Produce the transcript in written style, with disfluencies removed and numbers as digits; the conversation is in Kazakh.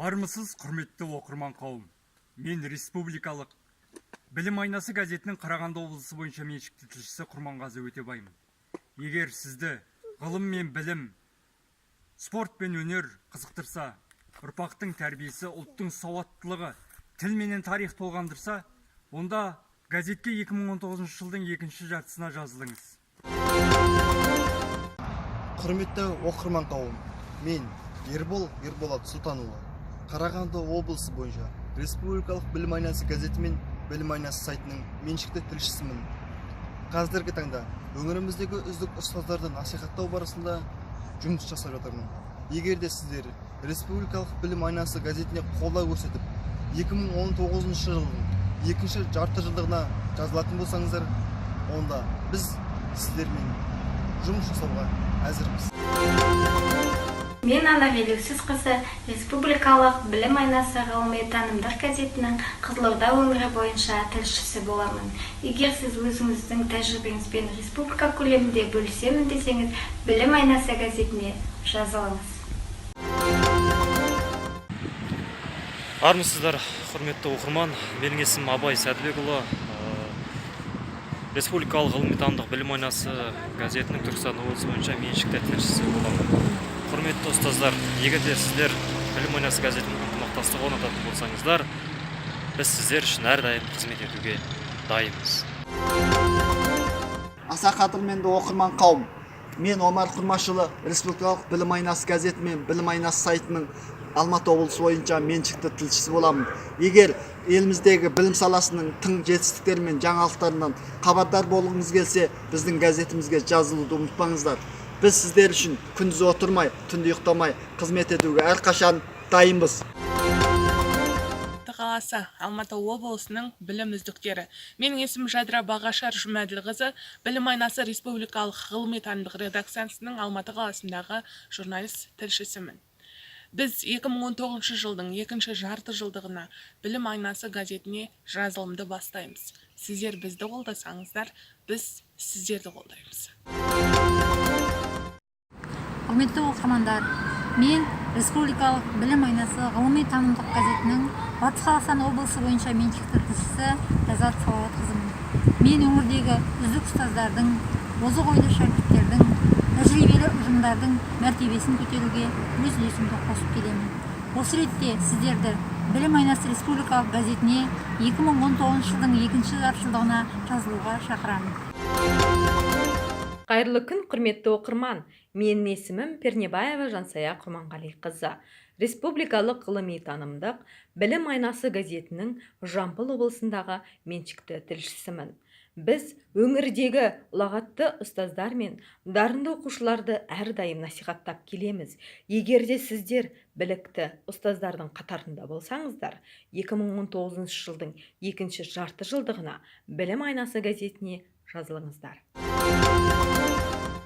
Армысыз, құрметті оқырман қауым! Мен республикалық «Білім айнасы» газетінің Қарағанды облысы бойынша меншікті тілшісі Құрманғазы Өтебаймын. Егер сізді ғылым мен білім, спорт пен өнер қызықтырса, ұрпақтың тәрбиесі, ұлттың сауаттылығы, тіл менен тарих толғандырса, онда газетке 2019 жылдың екінші жартысына жазылыңыз. Құрметті оқырман қауым, мен Ербол Ерболат Сұлтанұлы, Қарағанды облысы бойынша республикалық «Білім айнасы» газеті мен «Білім айнасы» сайтының меншікті тілшісімін. Қазіргі таңда өңіріміздегі үздік ұстаздарды насихаттау барысында жұмыс жасап жатырмын. Егер де сіздер республикалық «Білім айнасы» газетіне қолдау көрсетіп, 2019 жылдың екінші жарты жылдығына жазылатын болсаңыздар, онда біз сіздермен жұмыс жасауға әзірміз. Мен, Анар Елеусізқызы, республикалық «Білім айнасы» ғылыми танымдық газетінің Қызылорда өңірі бойынша тілшісі боламын. Егер сіз өзіңіздің тәжірибеңізбен республика көлемінде бөлісемін десеңіз, «Білім айнасы» газетіне жазылыңыз. Армысыздар, құрметті оқырман! Менің есімім Абай Сәдібекұлы. Республикалық ғылыми танымдық «Білім айнасы» газетінің Түркістан облысы бойынша меншікті тілшісі боламын. Құрметті ұстаздар, егер де сіздер «Білім айнасы» газетімен ынтымақтастық орнататын болсаңыздар, біз сіздер үшін әрдайым қызмет етуге дайынбыз. Аса қадірменді оқырман қауым, мен, Омар Құрмашұлы, республикалық «Білім айнасы» газеті мен «Білім айнасы» сайтының Алматы облысы бойынша меншікті тілшісі боламын. Егер еліміздегі білім саласының тың жетістіктері мен жаңалықтарынан хабардар болғыңыз келсе, біздің газетімізге жазылуды ұмытпаңыздар. Біз сіздер үшін күндіз отырмай, түнде ұйықтамай қызмет етуге әрқашан дайынбыз. Алматы қаласы, Алматы облысының білім үздіктері. Менің есімім Жадыра Бағашар Жұмәділқызы, «Білім айнасы» республикалық ғылыми танымдық редакциясының Алматы қаласындағы журналист тілшісімін. Біз 2019 жылдың екінші жарты жылдығына «Білім айнасы» газетіне жазылымды бастаймыз. Сіздер бізді қолдасаңыздар, біз сіздерді қолдаймыз. Құрметті оқырмандар, мен республикалық «Білім айнасы» ғылыми танымдық газетінің Батыс Қазақстан облысы бойынша меншікті тілшісі Ләззат Салауатқызымын. Мен өңірдегі үздік ұстаздардың, озық ойлы шәкірттердің, тәжірибелі ұжымдардың мәртебесін көтеруге өз үлесімді қосып келемін. Осы ретте сіздерді «Білім айнасы» республикалық газетіне 2019 жылдың екінші жартыжылдығына жазылуға шақырамын. Қайырлы күн, құрметті оқырман! Менің есімім Пернебаева Жансая Құрманғалиқызы, республикалық ғылыми танымдық «Білім айнасы» газетінің Жамбыл облысындағы меншікті тілшісімін. Біз өңірдегі ұлағатты ұстаздар мен дарынды оқушыларды әрдайым насихаттап келеміз. Егер де сіздер білікті ұстаздардың қатарында болсаңыздар, 2019 жылдың екінші жарты жылдығына «Білім айнасы» газетіне жазылыңыздар.